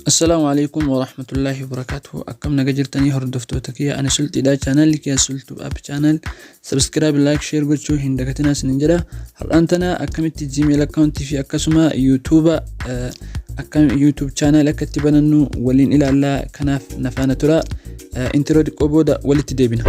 Assalaamu alaikum warahmatullaahi wabarakaatuhu. Akkam naga jirtanii hordoftoota kiyya? Ani Sulxiidha. Chaanalli kiyya Sultuu App Channel. Subscribe, like, share gochuu hin dagatinaa isinin jedha. Har'aan tana akkamitti Gmail account fi akkasuma YouTube akkam YouTube channel akka itti banannu waliin ilaallaa. Kanaaf na faana tura. Intro xiqqoo booda walitti deebina.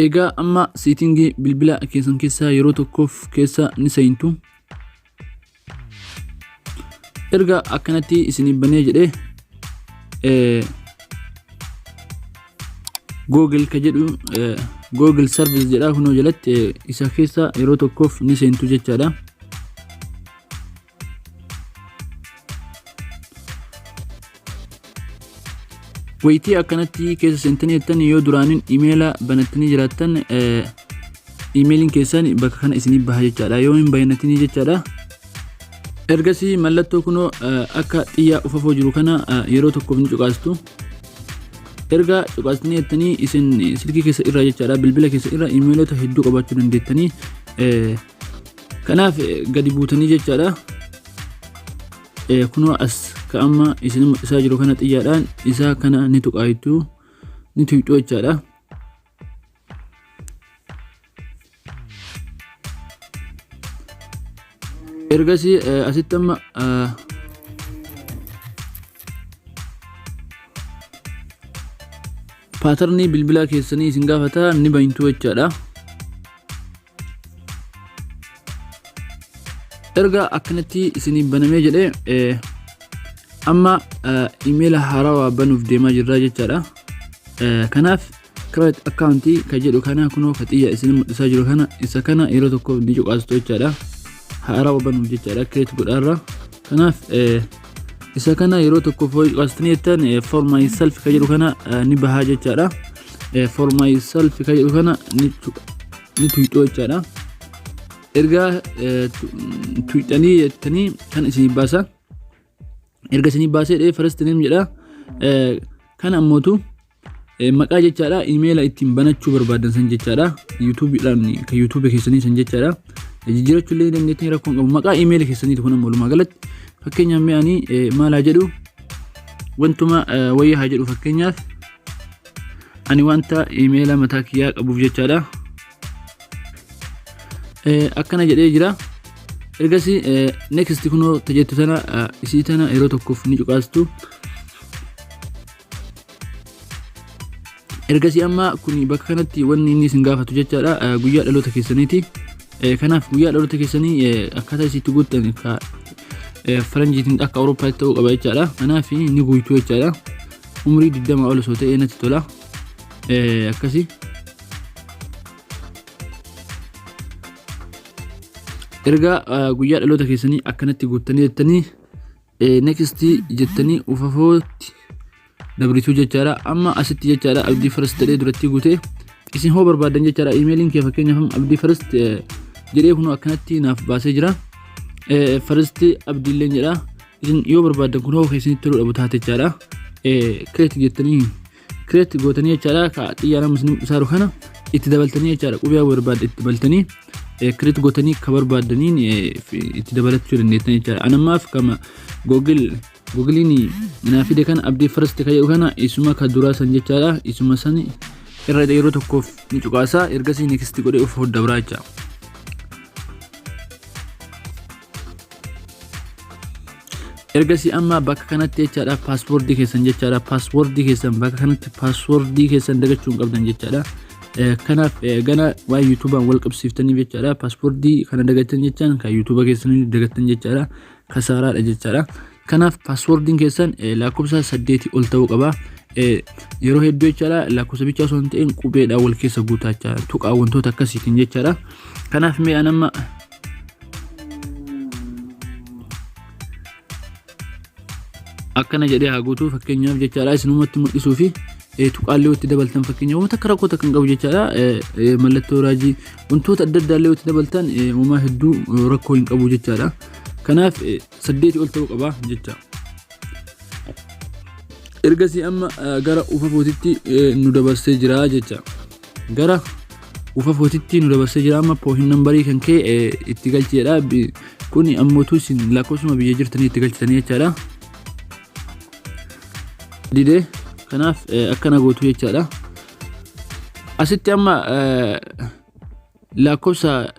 Egaa amma siitingii bilbila keessan keessaa yeroo tokkoof keessa ni seentu. Erga akkanatti isiniif banee jedhee, Google ka jedhu, Google Service jedha kunoo jalatti, isa keessa yeroo tokkoof ni seentu jechaadha. Wayitii akkanatti keessa seentanii jettan, yoo duraaniin imeela banattanii jiraattan, imeeliin keessan bakka kana isinii baha jechaadha. Yoo hin banatinii jechaadha. Ergasii mallattoo kunoo akka xiyyaa ufafoo jiru kana yeroo tokkoof ni cuqaastu. Erga cuqaastanii jettanii, isin silkii keessa irraa jechaadha, bilbila keessa irra imeelota hedduu qabaachuu dandeettanii. Kanaaf gadi buutanii jechaadha. Kunoo as ka amma isin mul'isaa jiru kana xiyyaadhaan isaa kana ni tuqaayitu, ni tuyxu jechaadha. Ergasii asitti amma paatarnii bilbilaa keessanii isin gaafata, ni bantu jechaadha. Erga akkanatti isiniif banamee jedhee, amma imeela haarawaa banuuf deemaa jirra jechaadha. Kanaaf create account ka jedhu kana, kunoo ka xiyya isin mul'isaa jiru kana, isa kana yeroo tokkoof ni cuqaastu jechaadha. Haarawaa banuuf jechaadha create godhaarra. Kanaaf isa kana yeroo tokkoof yoo cuqaastanii jettan, for myself ka jedhu kana ni bahaa jechaadha. For myself ka jedhu kana ni tuyxu jechaadha. Erga tuyxanii jettanii kan isinii baasa. Erga isinii baasee dhee, first name jedha. Kana ammootu maqaa jechaadha. Imeela ittiin banachuu barbaadan san jechaadha. YouTubeedhaan kan YouTube keessanii san jechaadha. Jijjiirachuu illee dandeettanii, rakkoo hin qabu. Maqaa imeela keessaniiti kun ammoo walumaa galatti. Fakkeenyaaf mee ani maal haa jedhu? Wantuma wayii haa jedhu. Fakkeenyaaf ani wanta imeela mataa kiyyaa qabuuf jechaadha. Akkana jedhee jira. Ergasii next kunoo tajettu tana, isii tana yeroo tokkoof ni cuqaastu. Ergasii amma kun bakka kanatti wanni inni isin gaafatu jechaadha guyyaa dhaloota keessaniiti. Kanaaf guyyaa dhaloota keessanii akkaataa isitti guuttan ka faranjiitiin akka Awurooppaatti ta'uu qaba jechaadha. Kanaaf ni guutuu jechaadha. Umrii 20 ol osoo ta'ee natti tola. Akkasii. Erga guyyaa dhaloota keessanii akkanatti guuttanii jettanii, next jettanii ufafootti dabrituu jechaadha. Amma asitti jechaadha Abdii First jedhee duratti guute. Isin hoo barbaadan jechaadha, imeeliin kee fakkeenyaaf Abdii First jedhee kunoo akkanatti naaf baasee jira. First Abdiilleen jedha. Isin yoo barbaadan kun hoo keessanitti toluu dhabu taate jechaadha. Create jettanii create gootanii jechaadha. Ka xiyyaara isin mul'isaaru kana itti dabaltanii jechaadha. Qubee barbaadde itti dabaltanii create gootanii ka barbaaddaniin itti dabalachuu dandeettan jechaadha. Anammaaf kama Google Googiliin naa fide kana, Abdii First ka jedhu kana, isuma ka duraa san jechaadha. Isuma san irra yeroo tokkoof ni cuqaasa. Ergasii next godhee of hodda jecha. Ergasii amma bakka kanatti jechaadha passwordii keessan jechaadha. Passwordii keessan bakka kanatti, passwordii keessan dagachuu hin qabdan jechaadha. Kanaaf gana waan YouTubaan wal qabsiiftaniif jechaadha. Passwordii kana dagattan jechaan kan YouTuba keessanii dagattan jechaadha. Kasaaraadha jechaadha. Kanaaf passwordiin keessan lakkoofsa 8 ol ta'uu qaba. Yeroo hedduu jechaadha lakkoofsa bichaa osoo hin ta'in qubeedhaan wal keessa guutaa jechaadha. Tuqaa wantoota akkasiitiin jechaadha. Kanaaf mee an amma akkana jedhee haa guutuu fakkeenyaaf jechaadha, isinumatti mul'isuu fi tuqaallee itti dabaltan fakkeenyaaf wanta akka rakkoo takka hin qabu jechaadha. Mallattoo raajii wantoota adda addaa illee itti dabaltan uumaa hedduu rakkoo hin qabu jechaadha. Kanaaf 8 ol ta'uu qaba jecha. Ergasii amma gara ufafootitti nu dabarsee jira jecha. Gara ufafootitti nu dabarsee jira. Amma phone numberii kan kee itti galcheedha. Kun ammootu isin lakkoofsuma biyya jirtanii itti galchitanii jechaadha. Didee, kanaaf akkana gootu jechaadha. Asitti amma lakkoofsa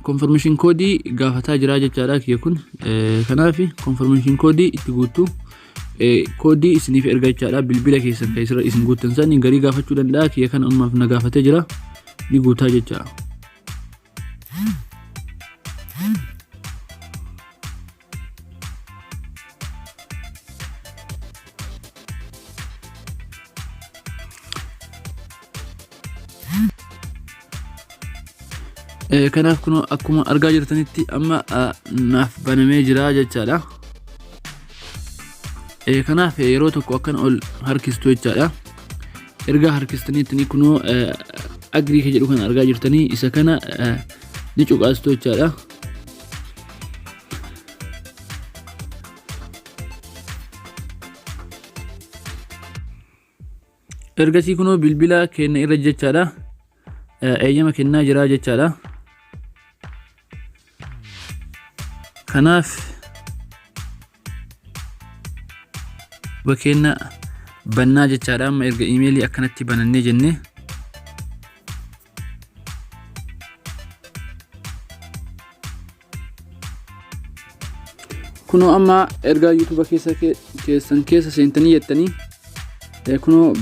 confirmation koodii gaafataa jira jechaadha kiyya kun. Kanaaf confirmation koodii itti guuttu, koodii isiniif erga jechaadha. Bilbila keessan kan isin guuttan sani garii gaafachuu danda'a. Kiyya kana ammaaf na gaafatee jira, ni guutaa jecha. Kanaaf kun akkuma argaa jirtanitti amma naaf banamee jira jechaadha. Kanaaf yeroo tokko akkan ol harkistu jechaadha. Erga harkistaniitti kunoo agree kan jedhu kana argaa jirtanii, isa kana ni cuqaastu jechaadha. Ergasii kunoo bilbila keenya irra jechaadha. Eeyyama kennaa jira jechaadha. Kanaaf bakkeenya bannaa jechaadha. Amma erga iimeelii akkanatti banannee jenne, kunoo amma ergaa yuutuuba keessa keessan keessa seentanii jettanii, kunoo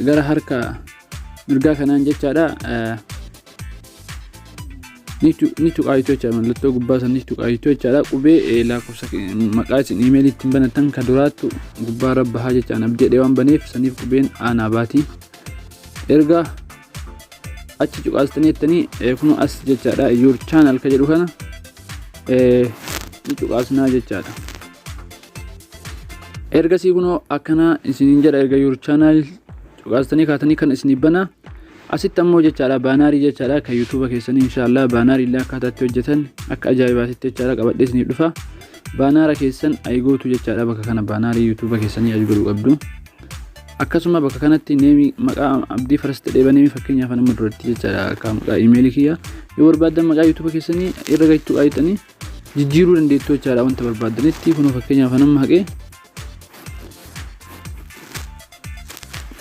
gara harka mirgaa kanaan jechaadha ni tuqaayitu jechaadha. Mallattoo gubbaa san ni tuqaayitu jechaadha. Qubee lakkoofsa maqaa isin iimeelii ittiin banatan ka duraattu gubbaa irra bahaa jechaan. Abdii jedhee waan baneef saniif qubeen aanaa baati. Erga achi cuqaastanii jettanii, kunoo as jechaadha, your channel ka jedhu kana ni cuqaasnaa jechaadha. Ergasii kunoo akkana isiniin jedha. Erga your channel cuqaastanii kaatanii kan isinii bana. Asitti ammoo jechaadha bannerii jechaadha kan yuutuuba keessanii. Inshaallah bannerii illee akkaataa itti hojjetan akka ajaa'ibaatitti jechaadha qabadhee isiniif dhufa. Bannera keessan ayi gootu jechaadha. Bakka kana bannerii yuutuuba keessanii ayi godhuu qabdu. Akkasuma bakka kanatti nameii maqaa Abdii First jedhee baneemi fakkeenyaaf nama duratti jechaadha. Akka maqaa iimeelii kiyya yoo barbaaddan maqaa yuutuuba keessanii irra gachuu ayixanii jijjiiruu dandeettu jechaadha wanta barbaaddanitti. Kunoo fakkeenyaaf nama haqee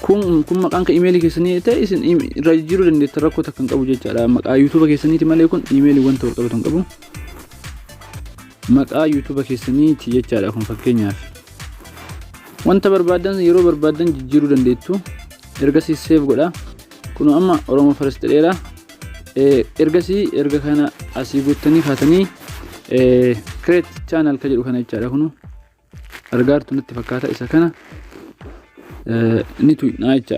kun maqaan kan iimeelii keessanii ta'e isin irraa jijjiiruu dandeettan, rakkoo takka hin qabu jechaadha. Maqaa yuutuuba keessaniiti malee kun iimeelii wanta wal qabatu hin qabu. Maqaa yuutuuba keessaniiti jechaadha kun. Fakkeenyaaf wanta barbaadan yeroo barbaadan jijjiiruu dandeettu. Ergasii save godha. Kun amma Oromoo First dheera. Ergasii erga kana asii guuttanii kaatanii create channel ka jedhu kana jechaadha. Kunu argaartu natti fakkaata, isa kana ni tuqnaa jecha.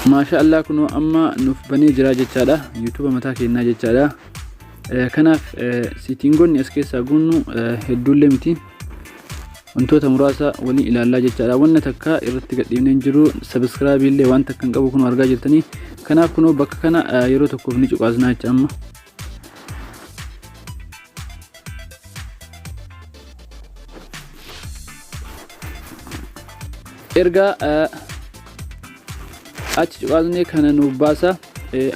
Maasha Allah, kunoo amma nuuf banee jira jechaadha, yuutuuba mataa keenyaa jechaadha. Kanaaf settingoonni as keessaa guunnu hedduullee miti, wantoota muraasa waliin ilaallaa jechaadha. Wanna takka irratti gadhiifnee hin jiru, subscribeii illee waan takka hin qabu kun argaa jirtanii. Kanaaf kunoo bakka kana yeroo tokkoof ni cuqaasnaa jecha amma. Erga achi cuqaasnee kana nuuf baasa.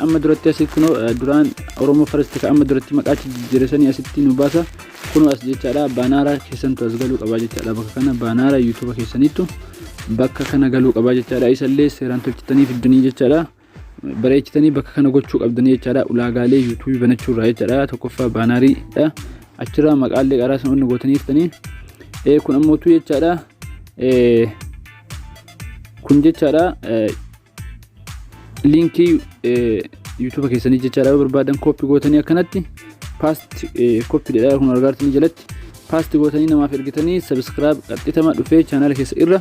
Amma duratti asitti kunoo duraan Oromoo First ka amma duratti maqaa achi jijjiiresanii asitti nu baasa. Kunoo as jechaadha, bannera keessantu as galuu qabaa jechaadha. Bakka kana bannera yuutuuba keessaniittu bakka kana galuu qabaa jechaadha. Isallee seeraan tolchitanii fiddanii jechaadha, bareechitanii bakka kana gochuu qabdanii jechaadha. Ulaagaalee yuutuubii banachuurraa jechaadha, tokkoffaa banneriidha. Achirraa maqaallee qaraa sana onni gootanii jirtanii. Kun ammootu jechaadha, kun jechaadha linkii yuutuuba keessanii jechaadha. Yoo barbaadan copy gootanii akkanatti paste copy jedha kun argaartanii jalatti paste gootanii namaaf ergitanii subscribe qaxxitama dhufee chaanaala keessa irra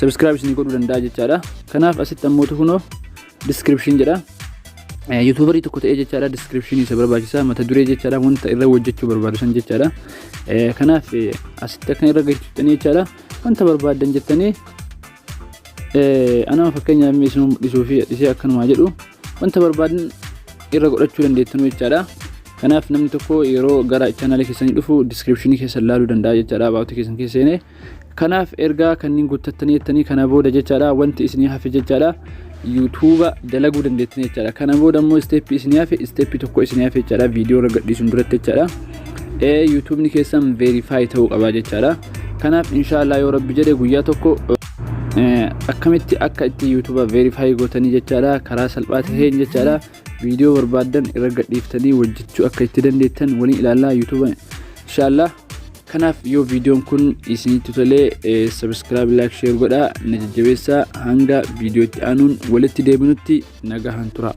subscribe isinii godhuu danda'a jechaadha. Kanaaf asitti ammootu kunoo description jedha. Yuutuubarii tokko ta'ee jechaadha, description isa barbaachisaa, mata duree jechaadha, wanta irra hojjechuu barbaadu san jechaadha. Kanaaf asitti akkan irra galchitanii jechaadha, wanta barbaadan jettanii Anama fakkeenyaaf isin mul'isuu fi dhisee akkanumaa jedhu wanta barbaadan irra godhachuu dandeettan jechaadha. Kanaaf namni tokko yeroo gara chaanaalii keessanii dhufu descriptionii keessa ilaaluu danda'a jechaadha, aboutii keessan keessa seenee. Kanaaf ergaa kanneen guuttattanii jettanii, kana booda jechaadha wanti isinii hafe jechaadha, YouTubea dalaguu dandeettanii jechaadha. Kana booda immoo stepii isinii hafe, stepii tokko isinii hafe jechaadha, viidiyoo irra gadhiisuun duratti jechaadha. YouTubeni keessan verify ta'uu qaba jechaadha. Kanaaf inshaallah yoo Rabbi jedhe guyyaa tokko akkamitti akka itti YouTubea verify gootanii jechaadha, karaa salphaa taheen jechaadha, viidiyoo barbaaddan irra gadhiiftanii hojjechuu akka itti dandeettan waliin ilaallaa YouTubea inshaallah. Kanaaf yoo viidiyoon kun isinitti tolee, subscribe, like, share godhaa na jajjabeessaa. Hanga viidiyootti aanuun walitti deebinutti nagahan tura.